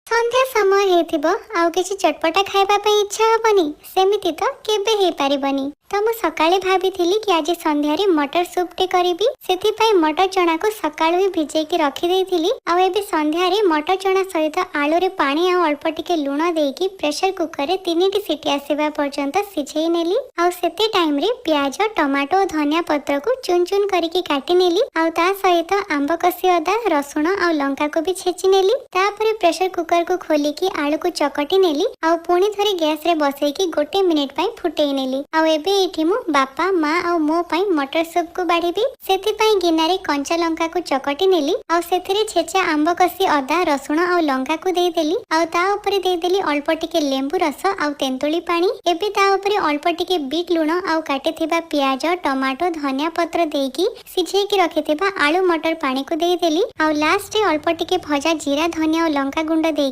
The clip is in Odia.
ସନ୍ଧ୍ୟା ସମୟ ହେଇଥିବ, ଆଉ କିଛି ଚଟପଟା ଖାଇବା ପାଇଁ ଇଚ୍ଛା ହବନି? ସେମିତି ତ କେବେ ହେଇପାରିବନି। ତ ମୁଁ ସକାଳେ ଭାବିଥିଲି କି ଆଜି ସନ୍ଧ୍ୟାରେ ମଟର ସୁପ୍ଟେ କରିବି। ସେଥିପାଇଁ ମଟର ଚଣାକୁ ସକାଳୁ ହିଁ ଭିଜେଇକି ରଖିଦେଇଥିଲି। ଆଉ ଏବେ ସନ୍ଧ୍ୟାରେ ମଟର ଚଣା ସହିତ ଆଳୁରେ ପାଣି ଆଉ ଅଳ୍ପ ଟିକେ ଲୁଣ ଦେଇକି ପ୍ରେସର କୁକରରେ ତିନିଟି ସିଟି ଆସିବା ପର୍ଯ୍ୟନ୍ତ ସିଝେଇ ନେଲି। ଆଉ ସେତେ ଟାଇମରେ ପିଆଜ, ଟମାଟୋ ଓ ଧନିଆ ପତ୍ରକୁ ଚୁନ ଚୁନ କରିକି କାଟି ନେଲି। ଆଉ ତା ସହିତ ଆମ୍ବ କଷି ଅଦା, ରସୁଣ ଆଉ ଲଙ୍କାକୁ ବି ଛେଚି ନେଲି। ତାପରେ ପ୍ରେସର କୁକରକୁ ଖୋଲିକି ଆଳୁକୁ ଚକଟି ନେଲି ଆଉ ପୁଣି ଥରେ ଗ୍ୟାସରେ ବସେଇକି 1 ମିନିଟ ପାଇଁ ଫୁଟେଇ ନେଲି। ଆଉ ଏବେ ଏଇଠି ମୁଁ ବାପା, ମା ଆଉ ମୋ ପାଇଁ ମଟର ସୁପକୁ ବାଢିବି। ସେଥିପାଇଁ ଗିନାରେ କଞ୍ଚା ଲଙ୍କାକୁ ଚକଟି ନେଲି ଆଉ ସେଥିରେ ଛେଚା ଆମ୍ବ କଷି ଅଦା, ରସୁଣ ଆଉ ଲଙ୍କାକୁ ଦେଇଦେଲି। ଆଉ ତା ଉପରେ ଦେଇଦେଲି ଅଳ୍ପ ଟିକେ ଲେମ୍ବୁ ରସ ଆଉ ତେନ୍ତୁଳି ପାଣି। ଏବେ ତା ଉପରେ ଅଳ୍ପ ଟିକେ ବିଟ୍ ଲୁଣ ଆଉ କାଟିଥିବା ପିଆଜ, ଟମାଟୋ, ଧନିଆ ପତ୍ର ଦେଇକି ସିଝେଇକି ରଖିଥିବା ଆଳୁ ମଟର ପାଣିକୁ ଦେଇଦେଲି। ଆଉ ଲାଷ୍ଟରେ ଅଳ୍ପ ଟିକେ ଭଜା ଜିରା, ଧନିଆ ଆଉ ଲଙ୍କା ଗୁଣ୍ଡ ଦେଇକି